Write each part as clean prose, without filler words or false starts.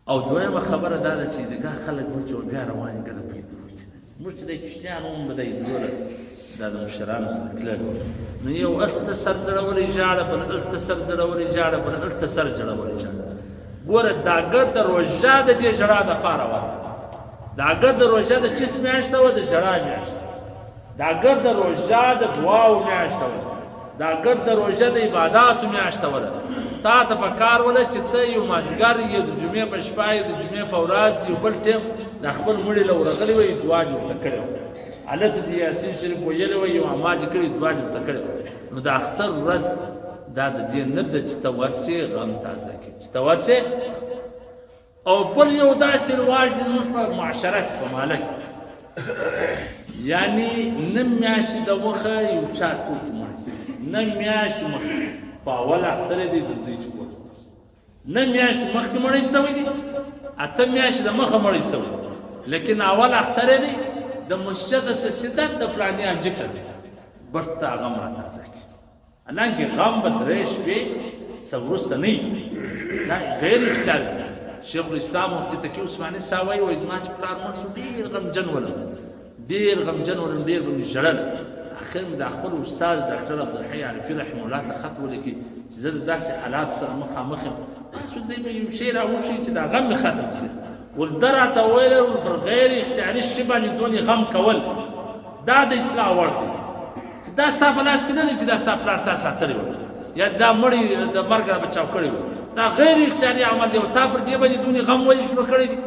او دویمه خبره دا ده چې عیدګاه خلک وکړي او بیا روان یې کړه په عیدو کې. موږ چې د کوچنیانو هم به د عیدو له دا د مشرانو سره تلل، نو یو هلته سر ځړولی ژاړه، بل هلته سر ځړولی ژاړه، بل هلته سر ځړولی ژاړه. ګوره دا ګرده روژه د دې ژړا دپاره وه. دا ګرده روژه د چیس میاشت وه؟ د ژړا میاشت. دا ګرده روژه د دعاو میاشت وه. دا ګرده روژه د عباداتو میاشت وه. تا ته په کار وله چې ته یو مازیګر یې د جمعې په شپه یې د جمعې په ورځ یو بل ټیم د خپل مړي له ورغلی وی، دعا دې ورته کړې وه، هلته دې یاسین شریف ویلی وی، یو اما دې کړې، دعا دې ورته کړې وه. نو د اختر ورځ دا د دې نه ده چې ته ورسې غم تازه کړې، چې ته ورسې. او بل یو داسې رواج دی زموږ په معاشره کې، په ماله کې، یعنی نه میاشتې د مخه یو چا کور کې مړ شي، نه میاشتې مخکې په اول اختر دی درځي چې کور ته ورسي، نه میاشتې مخکې مړی سوی دی، 8 میاشتې د مخه مړی سوی، لیکن اول اختر دی د مسجد سیدت د پلانې حاجي کړي برته هغه مړه تازه کړي. حالانکه غم به 3 شپې څه وروسته نه وي، دا غیر اختیاري. شیخ الاسلام مفتي تقي عثماني صاحب وایي، وایي زما چې پلار مړ شو، ډېر غمجن ولم، ډېر غمجن ولم، ډېر به مې ژړل. اخر مې د خپل استاد ډاکټر عبدالحی عارفي رحمه الله ته خط ولیکي چې زه د داسې حالاتو سره مخامخ یم، تاسو دې مې یو شی راوښیي چې دا غم مې ختم شي. ول ده راته ویل، پر غیر اختیاري شي باندې دونې غم کول دا د اصلاح وړ دی چې دا ستا په لاس کې نه دی چې دا ستا پلار تا ساتلی و یا دا مړی د مرګ را بچاو کړی و، دا غیر اختیاري عمل دی او تا پر دې باندې دونې غم ولې شروع کړی دی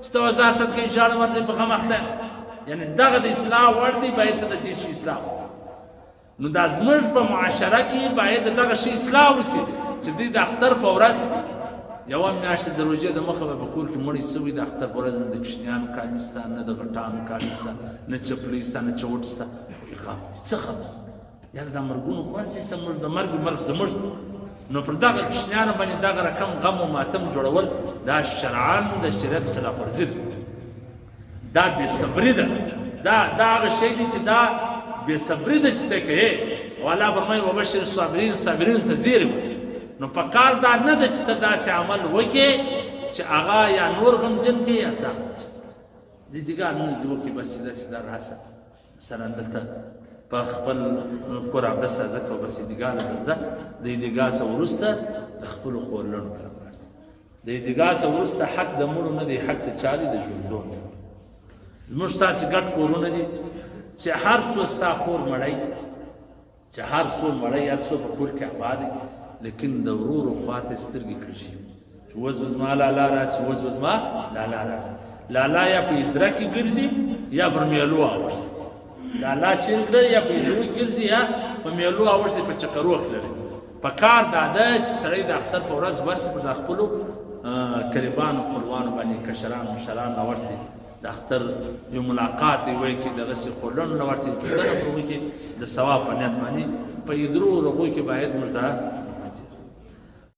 چې ته وزار ست کې ژاړه ورځې په غم اخته؟ یعنی دغه د اصلاح وړ دی، باید ته د دې شي اصلاح. نو دا زموږ په معاشره کې باید دغه شی اصلاح وشي چې دوی د اختر په ورځ یوه میاشت د روژې د مخه به په کور کې مړی سوی، د اختر په ورځ نه د کوچنیانو کالي سته، نه د غټانو کالي سته، نه چپلۍ سته، نه چوټ سته. غم څه غم؟ یاره دا مرګونو خوند څه، زموږ د مرګ مرګ زموږ. نو پر دغه کوچنیانو باندې دغه رقم غم او ماتم جوړول دا شرعاً د شریعت خلاف ورزي ده، دا بې صبري ده، دا هغه شی دی چې دا بې صبري ده چې ته کوې. او الله فرمایي وبشر الصابرین، صابرین ته زیری ورکړي. نو په کار دا نه ده چې ته داسې عمل وکړې چې هغه یا نور غمجن کړي یا ځان. د دیګار لمونځ دې وکړي، بس سیده سیده راسه، مثلا دلته په خپل کور اودس تازه کړه، بس عیدګاه له درځه. د عیدګاه څخه وروسته د خپلو خورلنو کره ولاړ شه. د عیدګاه څخه وروسته حق د مړو نه دی، حق د چا دی؟ د ژوندو. زموږ ستاسې ګډ کورونه دي چې هر څو ستا خور مړی، چې هر څو مړی، هر څو په کور کې آباد دی، لیکن د ورورو خواته سترګې کږي چې اوس به زما لالا راسي، اوس به زما لالا راسي. لالا یا په ادره کې ګرځي یا پر میلو اوښتي. لالا چیرې تللی؟ یا په ادرو کې ګرځي یا په میلو اوښتي، په چکرو تللی. په کار دا ده چې سړی د اختر په ورځ ورسي پر د خپلو قریبانو خپلوانو باندې، کشران مشران نه ورسي، د اختر یو ملاقات دی وای کې دغسې خولنو نه ورسي، پوښتنه پر وکړي د ثواب په نیت باندې. په ادرو رغو کې باید موږ دا